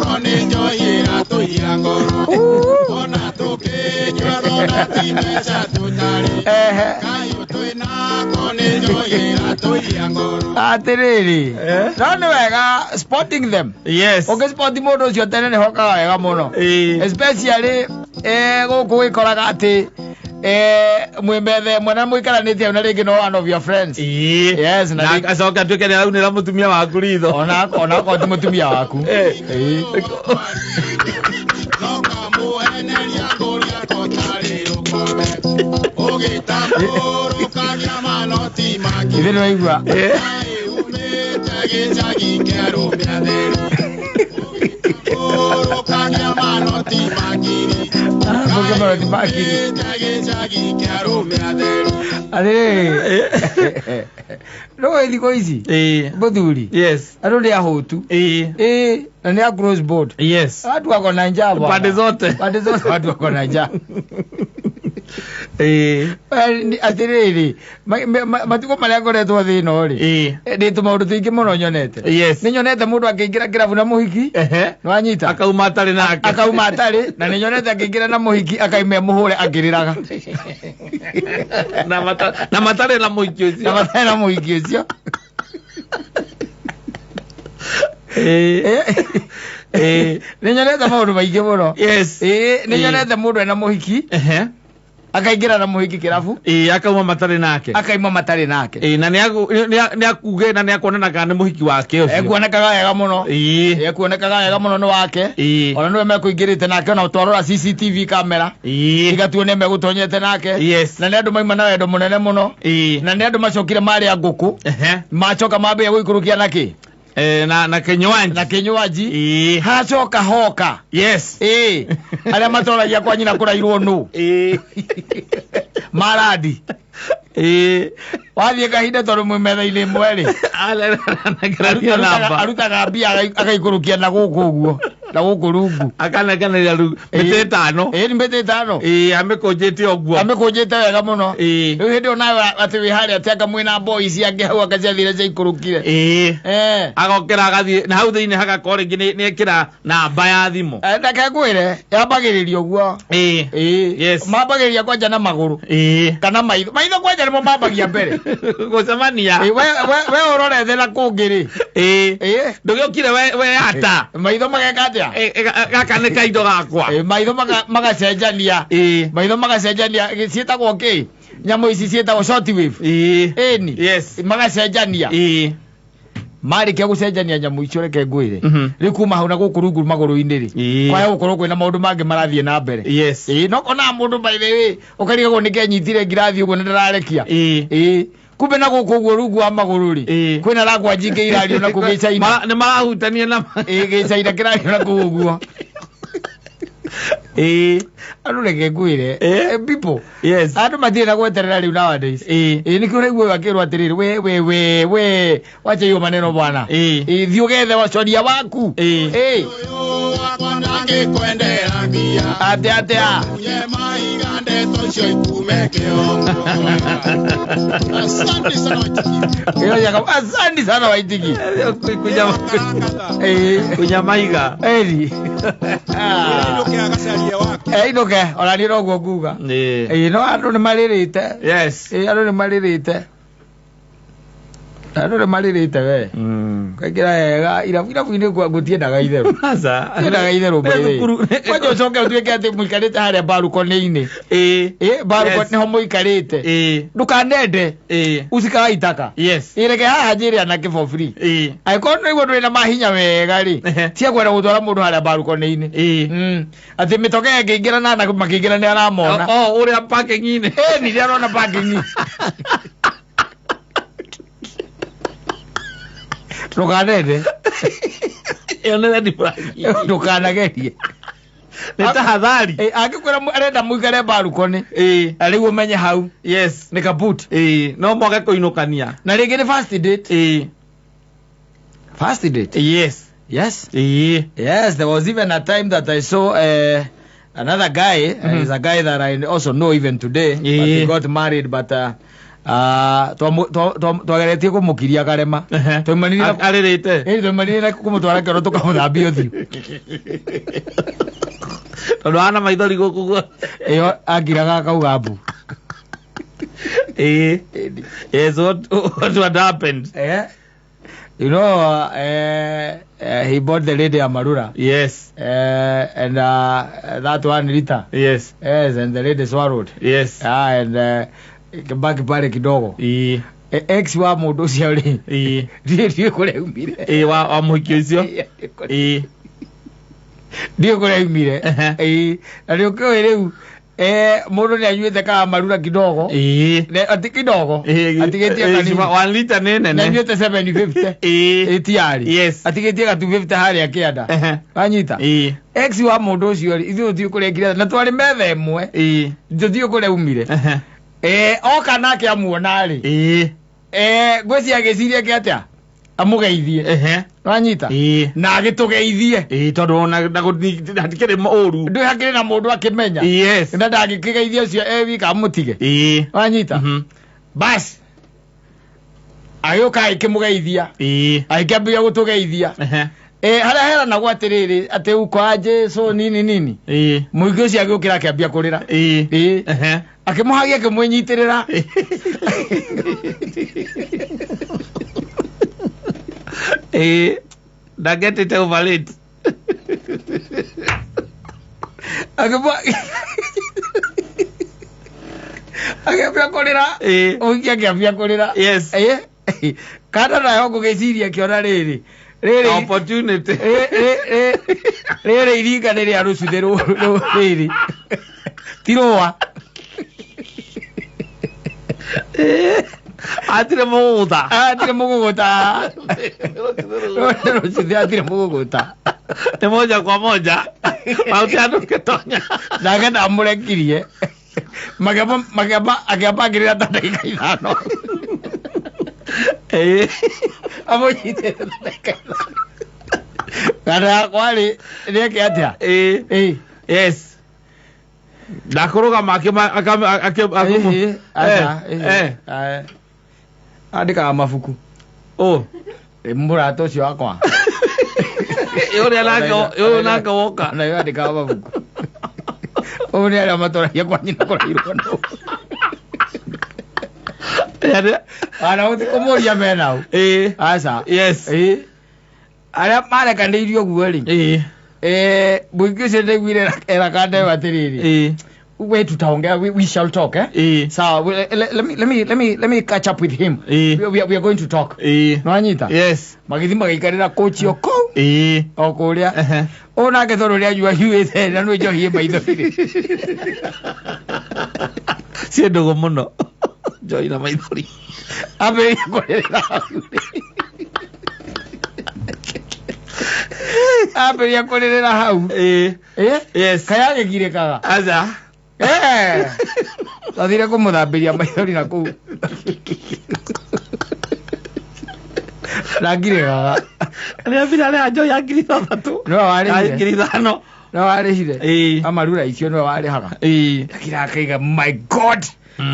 Twĩnako nĩ njohi ĩratũiya ngoro. Ona tũkĩnyua thonda ti mbeca tũtarĩ. Ehe. Kayũ twĩnako nĩ njohi ĩratũiya ngoro. Atĩrĩrĩ, Eh? no nĩ wega spotting them. Yes. Ũngĩspot mũndũ ũcio tene nĩ hokaga wega mũno. Ĩĩ. Especially gũkũ wĩkoraga atĩ mwĩ metha ĩmwe na mũikaranĩtie hau na rĩngĩ no one of your friends. Ĩĩ. Yes, na Na rĩngĩ- acoke atuĩke nĩ araunĩra mũtumia waku ritho. Ona okorwo ti mũtumia waku. Eh. Ĩĩ. Nokamũheneria kũrĩa tũtarĩ rũkombe. Ũgĩtambũrũkagia manoti mangĩ. Ithe nĩ waigua. Eh. Umĩte gĩcagi kĩarũ mĩatheri. Ũgĩtambũrũkagia manoti mangiri. Arambũrũkia manoti mangiri. Umĩte gĩcagi kĩarũ mĩatheri. Atĩrĩrĩ. No thikũ ici Ĩĩ. mũthuri Yes. andũ nĩ ahũtu. Ĩĩ. Ĩĩ, na nĩ a cross board. Yes. Watu wako na njaa bwana. Pande zote. Pande zote watu wako na njaa. Ĩĩ. Atĩrĩrĩ, matukũ marĩa ngoretwo thĩ ĩno rĩ, Ĩĩ. ndĩ tũmaũndũ tũingĩ mũno nyonete. Yes. Nĩ nyonete mũndũ akĩingĩra kĩrabu na mũhiki, Ehe. nĩwanyita? Akauma atarĩ nake. Akauma atarĩ, na nĩ nyonete akĩingĩra na mũhiki akaima mũhũre akĩrĩraga. Na na matarĩ na mũhiki Na ũcio. matarĩ na mũhiki ũcio. Ĩĩ. Ĩĩ. Nĩ nyonete maũndũ maingĩ mũno. Yes. Ĩĩ, nĩ Ĩĩ. nyonete mũndũ ena mũhiki, Ehe. akaingĩra na mũhiki kĩrabu, Ĩĩ, akauma matarĩ nake. akaima matarĩ nake. Ĩĩ, na nĩ akuge na nĩ akuonana kana nĩ mũhiki wake ũcio. Ekuonekaga wega mũno. Ĩĩ. Ekuonekaga wega mũno nĩ wake. Ĩĩ. Ona nĩwe mekũingĩrĩte nake ona twarora CCTV camera. Ĩĩ. Igatuonia megũtonyete nake. Yes. Na nĩ andũ maima na wendo mũnene mũno. Ĩĩ. Na nĩ andũ macokire marĩa ngũkũ. Ehe. Macoka mambĩrĩria gũikũrũkia na kĩ? Eh, na kinywanji. Na kĩnywanji. Ĩĩ. Hacoka hoka. Yes. Ĩĩ. Arĩa matoragia kwa nyina kũrairwo nũ. Ĩĩ. Maradi. Ĩĩ. Wathiĩ kahinda tondũ mwĩ metha-inĩ ĩmwe rĩ. Aranengereria namba. Arutaga mbia agaikũrũkia na gũkũ ũguo. Na gũkũ rungu. Akanengereria mĩtĩ ĩtano. Ĩĩ nĩ mĩtĩ ĩtano. Ĩĩ, amĩkũnjĩte ũguo. Amĩkũnjĩte wega mũno. Ĩĩ. Rĩu hĩndĩ ĩyo nawe atĩ wĩ harĩa atĩ anga mwĩna boys angĩ hau anga ciathire ciaikũrũkire. Ĩĩ. Eh. Agokĩra agathiĩ na hau thĩinĩ hagakorwo rĩngĩ nĩ ekĩra namba ya thimũ. Reke ngwĩre yambagĩrĩria ũguo. Ĩĩ. Ĩĩ. Yes. Mambagĩrĩria kwanja na magũrũ. Ĩĩ. Kana maitho. Maitho kwanja nĩmo mambagia mbere. Gũcemania. Ĩĩ, we ũrorete na kũngĩ rĩ. Ĩĩ. Ĩĩ. Ndũgĩũkire we ata. Maitho mageka atĩa? Ĩ, gaka nĩ kaindo gakwa. Ĩĩ, maitho magacenjania. Ĩĩ. Maitho magacenjania. Ciĩtagwo kĩ? Nyamũ ici ciĩtagwo short wave. Ĩĩ. Ĩni. Yes. Magacenjania. Ĩĩ. Marĩkia gũcenjania nyamũ icio reke ngwĩre. Mhm. Rĩu kuma hau na gũkũ rungu magũrũ-inĩ rĩ. Ĩĩ. Kwaya gũkorwo kwĩna maũndũ mangĩ marathiĩ na mbere. Yes. Ĩĩ, no konaga mũndũ by the way ũkarigagwo nĩkĩ anyitire ngirathi ũguo na ndararekia. Ĩĩ. Ĩĩ. Kumbe na gũkũ ũguo rungu wa magũrũ rĩ. Ĩĩ. Kwĩna rangwa njingĩ irario na kũu gĩcaina. Nĩ marahutania na Ĩĩ, gĩcaina kĩrario na kũu ũguo. Ĩĩ. Andũ reke ngwĩre. Ĩĩ. People. Yes. Andũ matirĩ na gweterera rĩu nowadays. Ĩĩ. Ĩĩ, nĩkĩo ũraigua ũyũ akĩrwo atĩrĩrĩ, we we we we wacha hiyo maneno bwana. Ĩĩ. Ĩĩ, thiĩ ũgethe wacoria waku. Ĩĩ. Ĩĩ. Ũyũ wakwa ndangĩkwendera mbia. Atĩa atĩa. Munye maiga ndeto icio ikume kĩongo. Asante sana Waitiki. Ĩyo asante sana Waitiki. Ĩĩ. Kunyamaiga. Ĩni. Inũke agacarie wake. Inũke, ona niĩ noguo nguga. Ĩĩ. Ĩĩ, no andũ nĩ marĩrĩte. Yes. Ĩĩ, andũ nĩ marĩrĩte. Andũ nĩ marĩrĩte we. Kaingĩra wega irabu-inĩ gũtiendaga itherũ. Aca. Tiendaga itherũ by the way. Thukuru. Kwanja ũcoke ũtuĩke atĩ mũikarĩte harĩa mbarukoni-inĩ. Ĩĩ. Ĩĩ, mbaruko Yes. nĩho mũikarĩte. Ĩĩ. Ndũkanende Ĩĩ. usikawaitaka. Yes. Ĩĩ, reke haha njĩre anake for free. Ĩĩ. Angĩkorwo nĩ ũguo ndũrĩ na mahinya wega rĩ, Ehe. tia kwenda gũtwara mũndũ harĩa mbarukoni-inĩ. Ĩĩ. Atĩ mĩtoka ĩngĩingĩra na anake makĩingĩra nĩ aramona. O ũrĩa parking-inĩ. Ĩĩ, nĩ arona parking. Ndũkanende. Ĩyo nĩ red flag. Ndũkanagerie. Nĩ tahadhari. Ĩĩ, angĩkwĩra arenda mũikare mbarukoni, Ĩĩ. na rĩu ũmenye hau Yes. nĩ kaput. Ĩĩ. No mwage kũinũkania. Na rĩngĩ nĩ first date. Ĩĩ. First date. Yes. Yes. Ĩĩ. Yes, there was even a time that I saw another guy. He's a guy that I also know even today. But he Yeah. got married, but Twageretie kũmũkiria karema. Twaumanire na Arĩrĩte. ĩĩ, twaumanire na kũmũtwara kĩoro tũkamũthambia ũthiũ. Tondũ hana maithori gũkũ guo. Ĩyo angiraga akauga mbu. Ĩĩ. Yes, what had happened? Eh, you know, he bought the lady Amarura. Yes. And that 1 liter. Yes. Yes, and the lady swallowed. Yes. Ah, and kibaki pale kidogo. Ĩĩ. Ex wa mũndũ ũcio rĩ, Ĩĩ. ndiĩ kũrĩa aumire. Ĩĩ, wa mũhiki ũcio. Ĩĩ. Ndiĩ kũrĩa aumire. Ehe. Ĩĩ, na nĩ ũkĩũĩ rĩu, mũndũ nĩ anyuĩte kamarura kidogo. Ĩĩ. Ati kidogo. Ĩĩ. Atigĩtie Ĩĩ, kanini. 1 liter nĩ Nĩ nene. anyuĩte 750. Ĩĩ. Ĩtiarĩ. Yes. Atigĩtie ga 250 harĩa kĩanda. Ehe. Wanyita? Ĩĩ. Ex wa mũndũ ũcio rĩ, ithuĩ tũtiũĩ kũrĩa ekire, na twarĩ metha ĩmwe, Ĩĩ. tũtiũĩ kũrĩa aumire. Ehe. Oka nake amuona rĩ, Ĩĩ. Ngwĩciria agĩciria ke atĩa, amũgeithie. Ehe. Wanyita? Ĩĩ. Na agĩtũgeithie. Ĩĩ, tondũ ona na hatikĩrĩ ũru. Ndũĩ hakĩrĩ na mũndũ akĩmenya. Yes. Na ndangĩkĩgeithia ũcio e wika amũtige. Ĩĩ. Wanyita? Mhm. Bas, agĩũka agĩkĩmũgeithia, Ĩĩ. agĩkĩambĩrĩria gũtũgeithia. Ehe. Harĩa heranagwo atĩrĩrĩ, atĩ uko wa Jesu nini nini, Ĩĩ. mũingĩ ũcio agĩũkĩra akĩambia kũrĩra. Ĩĩ. Ĩĩ. Ehe. Akĩmũhagia akĩmwĩnyitĩrĩra. Ĩĩ. Ndagetĩte over late. Akĩambia kũrĩra. Ĩĩ. Mũingĩ akĩambia kũrĩra. Yes. Ĩĩ. Kana nayo ngũgĩciria akĩona rĩrĩ rĩrĩ Opportunity. Rĩrĩ iringa nĩ rĩa rũcuthĩ rĩrĩ ti rũa. Atirĩ mũgũta. Atirĩ mũgũgũta. Rũcuthĩ atirĩ mũgũgũta. Nĩ moja kwa moja. Mauti andũ gĩtonya. Nake ndamũrekirie, makĩamba makĩamba akĩamba akĩrĩra ta ndagĩka 5. Ĩĩ. Amũnyitĩte ta ndagĩka 5. Kana yakwa rĩ, nĩeke atĩa? Ĩĩ. Ĩĩ. Yes. Ndakũrũgama Ĩĩ, aca, Eh, ĩĩ. eh. Ae. Andĩkaga mabuku. Oh. Ĩ, mũrata ũcio wakwa. Ũrĩa nake ũyũ nake woka. Nayo andĩkaga mabuku. Ũyũ nĩ arĩa matũragia kwa nyina kũrairwo nũ. Ana gũtikũmũria menau. Ĩĩ. Aca. Yes. Ĩĩ. Arĩa marekanĩirio ũguo rĩ, Ĩĩ. Mũingĩ ũcio ndaiguire era kandeo atĩrĩrĩ, Ĩĩ. we tutaongea, we shall talk, eh? Ĩĩ. Sawa, let me catch up with him. Ĩĩ. We are going to talk. Ĩĩ. Nĩwanyita? Yes. Magĩthiĩ magĩikarĩra kũci o kũu, Ĩĩ. o kũrĩa. Ehe. Ũyũ nake tondũ nĩ anyua hiũĩte na nĩ njohi ĩ maithori-rĩ. Ciĩ ndũgũ mũno. Njohi na maithori. Ambĩrĩria kũrĩrĩra hau. Ambĩrĩria kũrĩrĩra hau. Ĩĩ. Ĩ? Yes. Kaĩ agĩgirĩkaga? Aca. Eh. Twathire kũmũthambĩria maithori na kũu. Ndangirĩkaga. Nĩ ambire arĩha njohi ya 6,000. Nĩwe warĩhire. Ya 5,000. Nĩwe warĩhire. Ĩĩ. Amarura icio nĩwe warĩhaga. Ĩĩ. Akira akaiga, my God.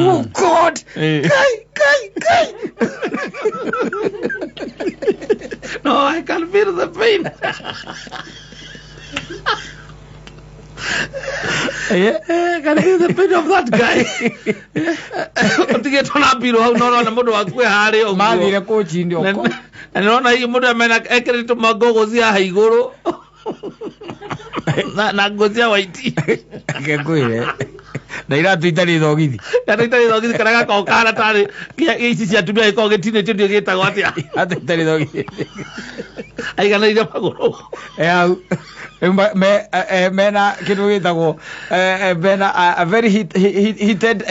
Oh God. Ĩĩ. Kai kai kai. No, I can feel the pain. Eh. I can feel the pain of that guy. Ũtigĩtwo na mbirũ hau no ũrona mũndũ waku e harĩa ũguo. Mathire kũci-inĩ o Na kũu. na nĩrona hihi mũndũ amena ekĩrĩtwo mangogo cia haha igũrũ na nguo cia waiti. Reke ngwĩre. Na iratũ itarĩ thogithi. Kana itarĩ thogithi kana gakoragwo kahana tarĩ ici cia atumia gĩkoragwo gĩtinĩtio ndiũĩ gĩtagwo atĩa. Iratũ itarĩ thogithi. Aiganĩire magũrũ. Hau. Rĩu mena kĩndũ gĩtagwo mena a very heated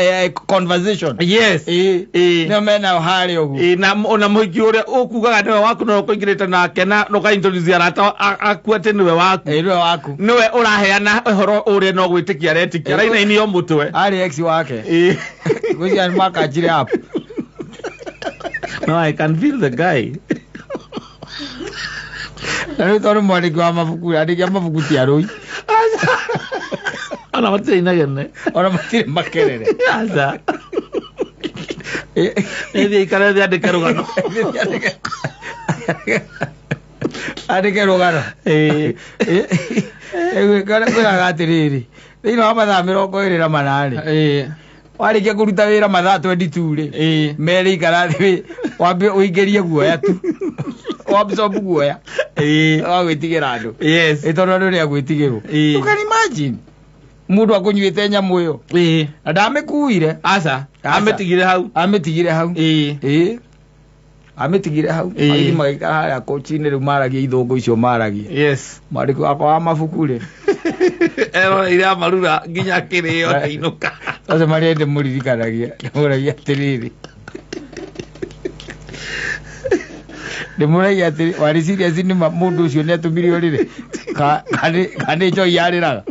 conversation. Yes. Ĩĩ. Ĩĩ. Nĩo mena harĩa ũguo. Ĩĩ, na ona mũhiki ũrĩa ũkugaga nĩwe waku no ũkũingĩrĩte nake na ũka-introduce arata aku atĩ nĩwe waku. Ĩĩ, nĩwe waku. Nĩwe ũraheana ũhoro ũrĩa no gwĩtĩkia aretĩkia arainainio mũtwe. Arĩ ex wake. Ĩĩ. Ngwĩciria nĩ makanjire up. No, I can feel the guy. Na rĩu tondũ mwandĩki wa mabuku, andĩki a mabuku ti arũi. Ona matirĩ inegene. Ona matirĩ makerere. Aca. Nĩthiĩ ikare thĩ andĩke rũgano. Andĩke rũgano. Kwĩraga atĩrĩrĩ, thĩinĩ wa mathaa 24 warĩkia kũruta wĩra mathaa 22 rĩ, merĩ ikara thĩ wambe ũingĩrie guoya tu, wabsorb guoya wa gwĩtigĩra andũ. Yes. Ĩ tondũ andũ nĩ agwĩtigĩrwo. You can imagine mũndũ akũnyuĩte nyamũ ĩyo na ndamĩkuire. Aca. Aca. Amĩtigire hau. Amĩtigire hau. Ĩ amĩtigire hau. Magĩthiĩ magĩikara harĩa kochi-inĩ, rĩu maragia ithũngũ icio maragia. Yes. Mwandĩki wakwa wa mabuku rĩ, Eroreire amarura nginya kĩrĩo akĩinũka. twacemania ndĩmũririkanagia, ndĩmũragia atĩrĩrĩ, ndĩmũragia atĩrĩ, warĩ serious nĩ ma mũndũ ũcio nĩ atũmire ũrĩre ka nĩ njohi yarĩraga.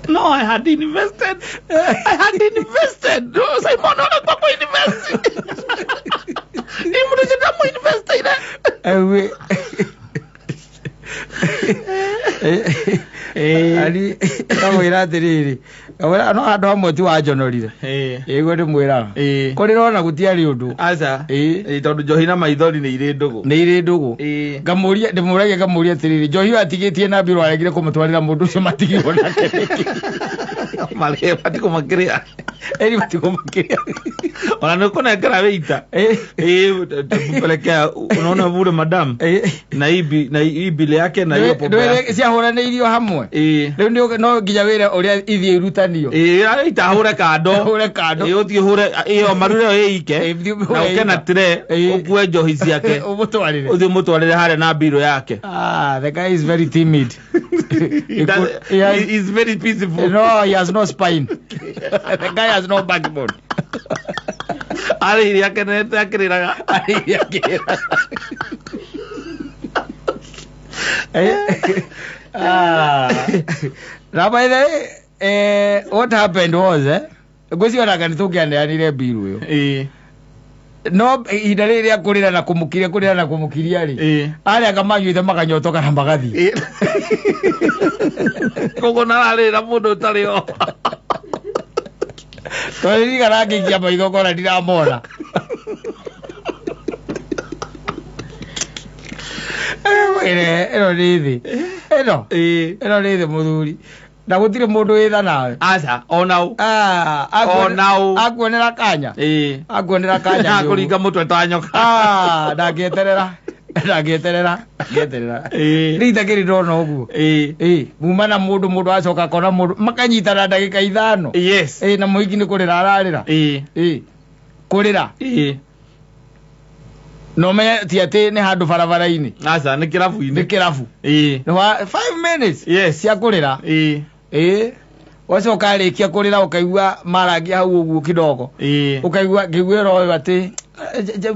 No, I had invested. I had invested. No, Simon, ona kwa kwa invest. Ni mũndũ ũcio ndamũ-investeire. Ewe. Ari kamwĩra atĩrĩrĩ, kamwĩra no handũ hamwe tu wanjonorire. Ĩguo ndĩmwĩraga. Kũrĩra ona gũtiarĩ ũndũ. Aca. Ĩĩ. Tondũ njohi na maithori nĩ irĩ ndũgũ. Nĩ irĩ ndũgũ. Ngamũria, ndĩmũragia ngamũria atĩrĩrĩ, njohi ĩyo atigĩtie na mbirũ aregire kũmũtwarĩra mũndũ ũcio matigirwo nake nĩkĩ? Marĩa matikũmakĩrĩa. Ĩri matikũmakĩrĩa. Ona nĩ ũkũnengera wĩita. Mpelekea, unaona vule madam. Na hii na hii bili yake na hiyo pombe yake. Ndwĩre ciahũranĩirio hamwe. Rĩu nĩ no nginya wĩre ũrĩa ithiĩ irutanio. Ita hũre kando. Hũre kando. Ũthiĩ hũre ĩyo marure ĩyo ĩike. Ĩĩ, Na ũke na tray ũkue njohi ciake. Ũmũtwarĩre. Ũthiĩ ũmũtwarĩre harĩa na mbirũ yake. Ah, the guy is very timid. He He is very peaceful. No, he has no spine. The guy has no backbone. Arĩ iria akenete akĩrĩraga. Ah. Now, by the way, what happened was, ngwĩciria nĩ tũngĩaneanire mbiru ĩyo. No ihinda rĩrĩ rĩa kũrĩra na kũmũkiria, kũrĩra na kũmũkiria rĩ, arĩa anga manyuĩte makanyotoka na magathiĩ. Koguo nararĩra mũndũ ũtarĩ ho. Tondũ ririkana ngĩikia maitho ngona ndiramona. Ĩno ĩno nĩ thĩ. Ĩno ĩno nĩ thĩ mũthuri. Na gũtirĩ mũndũ wĩtha nawe. Aca, ona ũ. Ah, Ona ũ. Akuonera kanya. Akuonera kanya nĩ ũguo. Akũringa mũtwe ta nyoka. Ah, ndangĩeterera. Ndangĩeterera. Ndangĩeterera. Rĩu itakĩrĩ ndona ũguo. Ĩ, muma na mũndũ, mũndũ acoka akona mũndũ makanyitana ndagĩka 5. Yes. Ĩ, na mũhiki nĩ kũrĩra ararĩra. Ĩ, kũrĩra. No menye ti atĩ nĩ handũ barabara-inĩ. Aca, nĩ kĩrabu-inĩ. Nĩ kĩrabu. Nĩ wa 5 minutes. Yes. Cia kũrĩra. Ĩ. Wacoka arĩkia kũrĩra ũkaigua marangia hau ũguo kidogo. Ũkaigua ngĩiguĩra ũyũ atĩ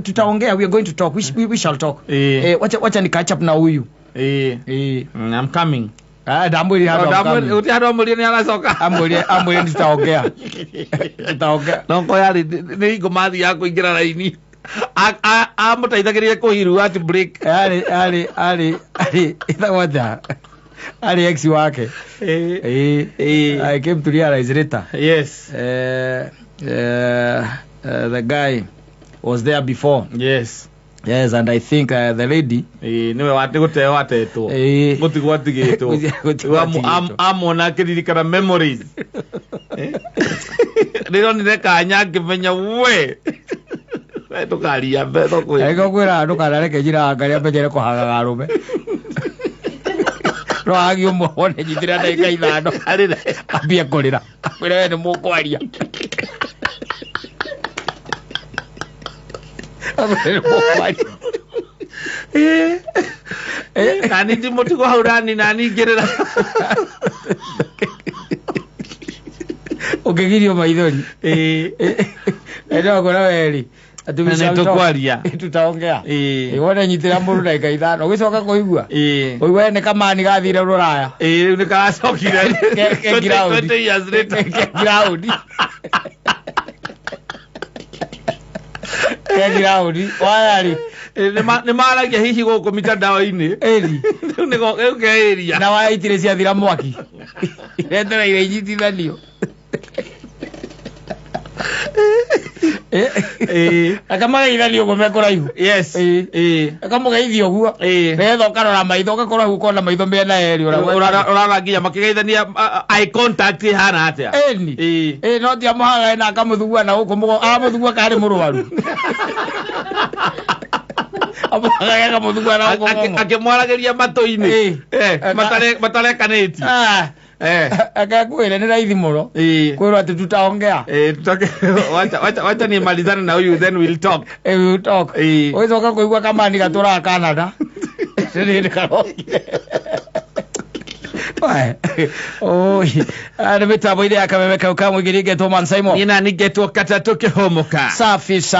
tutaongea, we are going to talk, we shall talk. Wacha ni catch up na huyu. I'm coming. Ah, ndamwĩrire handũ I'm coming. Gũtirĩ handũ amwĩrire nĩ aracoka. Amwĩrire, amwĩrire tutaongea. Tutaongea. No ko yarĩ nĩ hingo mathiaga kũingĩra raini. Amũteithagĩrĩria kũhiru at break. Arĩ arĩ arĩ arĩ ĩtagwo atĩa? Arĩ ex wake. I came to realize later. Yes. The guy was there before. Yes. Yes, and I think the lady Nĩwe gũteo atetwo. Gũtigwo atigĩtwo. Gũtigwo atigĩtwo. Amona akĩririkana memories. Rĩronire kanya akĩmenya we. We ndũkaria mbeca kwĩ. Ego kwĩra ndũkanareke njĩra ngarĩa mbenyere kũhagaga arũme. No hagi ũmwe wone nyitĩrĩra ndagĩka 5. Arĩre. Ambie kũrĩra. Akwĩre we nĩ mũkwaria. Akwĩre nĩ mũkwaria. Nani ndimũtigwo hau nani nani ngĩrĩra. Ũkĩgirio maithori. Ĩno ngora weri. Atĩ we Na shall talk. nĩtũkwaria. Tutaongea. Wone nyitĩrĩra mũndũ ndagĩka 5 ũgĩcoka kũigua. Ũigua nĩ kamani gathire rũraya. Rĩu nĩ karacokire. Ke ground. 20 years later. Ke ground. Ke ground. Waya rĩ. Nĩ maragia hihi gũkũ mitandao-inĩ. Ĩri. Rĩu nĩ rĩu ke area. Na waya itirĩ ciathira mwaki. Iretereire inyitithanio. Ĩĩ. Akamagaithania ũguo me kũraihu. Yes. Ĩĩ. Ĩĩ. Akamũgeithia ũguo. Ĩĩ. Nĩgetha ũkarora maitho, ũgakorwo hau ũkona maitho mĩena yerĩ ũrĩa. Ũrara nginya makĩgeithania eye contact ĩhana atĩa. Ĩni. Ĩĩ. Ĩĩ, no ti amũhagae na akamũthugua na gũkũ mũgongo, aramũthugua karĩ mũrwaru. Amũhagae akamũthugua na gũkũ mũgongo. Akĩmwaragĩria matũ-inĩ. Ĩĩ. Eh, matarekanĩtie. Ah. Eh. Akakwĩra nĩ raithi mũno. Ĩĩ. Kwĩrwo atĩ tutaongea. Eh, wacha nimalizane na huyu then we'll talk. Eh, we will talk. Ĩĩ. Ũgĩcoka kũigua kamani gatũraga Canada. Nĩ hĩndĩ karokire. Oi, nĩ mĩtambo-inĩ ya kameme kau ka mũingĩ ngetwo Man Simon. Niĩ nani ngetwo katatũ kĩhũmũka. Safi sana.